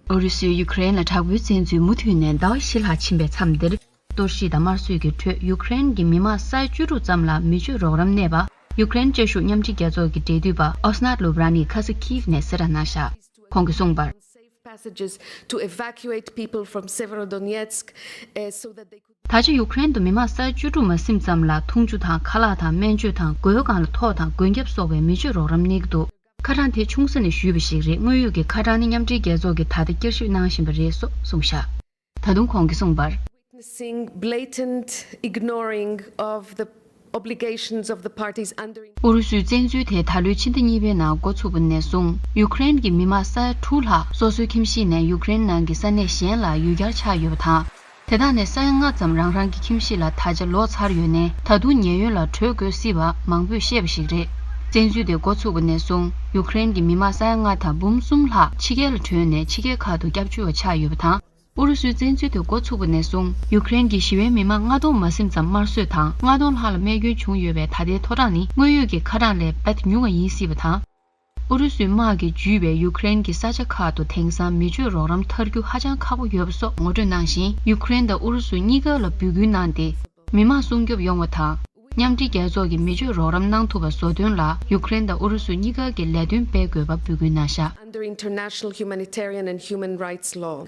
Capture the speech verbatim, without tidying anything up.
ཨུ་རུ་སུས་ཡུ་ཀེ་རེན་ལ་དྲག་པོའི་བཙན་འཛུལ་མུ་མཐུད་ནས་ཟླ་བ་བཞི་ལྷག་ཕྱིན་པའི་མཚམས་འདིར། གཏོར་བཤིག་དང་དམར་གསོད་ཀྱི་ཁྲོད་ཡུ་ཀེ་རེན་གྱི་མི་མང་ས་ཡ་བཅུ་དྲུག་ཙམ་ལ་མི་སྤྱོད་རོགས་རམ་གནས་པ། ཡུ་ཀེ་རེན་བཅའ་བཞུགས་མཉམ་འབྲེལ་རྒྱལ་ཚོགས་ཀྱི་འབྲེལ་མཐུད་པ་ཨོ་སྣ་ལུ་བྷ་ར་ནིས་ཁ་སང་ཁིབ་ནས་གསལ་བསྒྲགས་གནང་བཞག་ཁོང་གིས་གསུངས་པར། Safe passages to evacuate people from Severodonetsk, uh, so that they could ད་ཆ་ཡུ་ཀེ་རེན་དུ་མི་མང་ས་ཡ་བཅུ་དྲུག་མ་ཟིན་ཙམ་ལ་འཐུང་ཆུ་དང་ཁ་ལག་དང་སྨན་བཅོས་དང་སྒོའི་སྒང་ལ་ཐོག་དང་མགོན་སྐྱབས་སོགས་པའི་མི་སྤྱོད་རོགས་རམ་གནས་ཀྱི་འདུག་ཁ་གྲངས་དེ་ཆུང་ས་ནས་ཞུས་པ་ཞིག་རེད། དངོས་ཡོད་ཀྱི་ཁ་གྲངས་ནི་མཉམ་འབྲེལ་རྒྱལ་ཚོགས་ཀྱིས་ད་ལྟ་བསྐྱར་ཞིབ་གནང་བཞིན་པ་རེད་སོགས་གསུངས་བཞག་ད་དུང་ཁོང་གིས་གསུངས་པར། Witnessing blatant ignoring of the obligations of the parties under. ཨུ་རུ་སུའི་བཙན་འཛུལ་དེ་ད་ལོའི་ཕྱི་ཟླ་གཉིས་པའི་ནང་འགོ་ཚུགས་པ་ནས་བཟུང་ཡུ་ཀེ་རེན་གྱི་མི་མང་ས་ཡ་དྲུག་ལྷག་སོ་སོའི་ཁྱིམ་གཞིས་ནས་ཡུ་ཀེ་རེན་ནང་གི་ས་གནས་གཞན་ལ་ཡུལ་གྱར་ཆགས་ཡོད་པ་དང་། དེ་དག་ནས་ས་ཡ་ལྔ་ཙམ་རང་རང་གི་ཁྱིམ་གཞིས་ལ་ད་ཆ་ལོག་ཚར་ཡོད་ནས། ད་དུང་ཉེན་གཡོལ་ལ་བྲོས་དགོས་སྲིད་པ་མང་པོས་བཤད་པ་ཞིག་རེད། བཙན་འཛུལ་དེ་འགོ་ཚུགས་པ་ནས་བཟུང་ཡུ་ཀེ་རེན་གྱི་མི་མང་ས་ཡ་ལྔ་དང་འབུམ་གསུམ་ལྷག་ཕྱི་རྒྱལ་ལ་བྲོས་ནས་ཕྱི་རྒྱལ་ཁག་ཏུ་སྐྱབས་བཅོལ་བ་ཆགས་ཡོད་པ་དང་། ཨུ་རུ་སུའི་བཙན་འཛུལ་དེ་འགོ་ཚུགས་པ་ནས་བཟུང་ཡུ་ཀེ་རེན་གྱི་ཞི་བའི་མི་མང་ལྔ་སྟོང་མ་ཟིན་ཙམ་དམར་གསོད་དང་ལྔ་སྟོང་ལྷག་ལ་རྨས་སྐྱོན་བྱུང་ཡོད་པས། ད་ལྟའི་མཐོ་གྲངས་ནི་དངོས་ཡོད་ཀྱི་ཁ་གྲངས་ལས་རྦད་དེ་ཉུང་བ་ཡིན་སྲིད་པ་དང་། ཨུ་རུ་སུའི་དམག་གིས་འཇུས་པའི་ཡུ་ཀེ་རེན་གྱི་ས་ཆ་ཁག་ཏུ་དེང་སང་མི་སྤྱོད་རོགས་རམ་ཐར་རྒྱུ་ཧ་ཅང་ཁག་པོ་ཡོད་པ་སོགས་ངོ་སྤྲོད་གནང་ཞིང་། ཡུ་ཀེ་རེན་དང་ཨུ་རུ་སུ་གཉིས་ཀ་ལ་འབོད་སྐུལ་གནང་སྟེ། མི་མང་སྲུང་སྐྱོབ་ཡོང་བ་དང་། མཉམ་འབྲེལ་རྒྱལ་ཚོགས་ཀྱི་མི་སྤྱོད་རོགས་རམ་གནང་ཐུབ་པ་བཟོ་དོན་ལ་ཡུ་ཀེ་རེན་དང་ཨུ་རུ་སུ་གཉིས་ཀ་གིས་ལས་དོན་སྤེལ་དགོས་པ་འབོད་སྐུལ་གནང་བཞག Under international humanitarian and human rights law.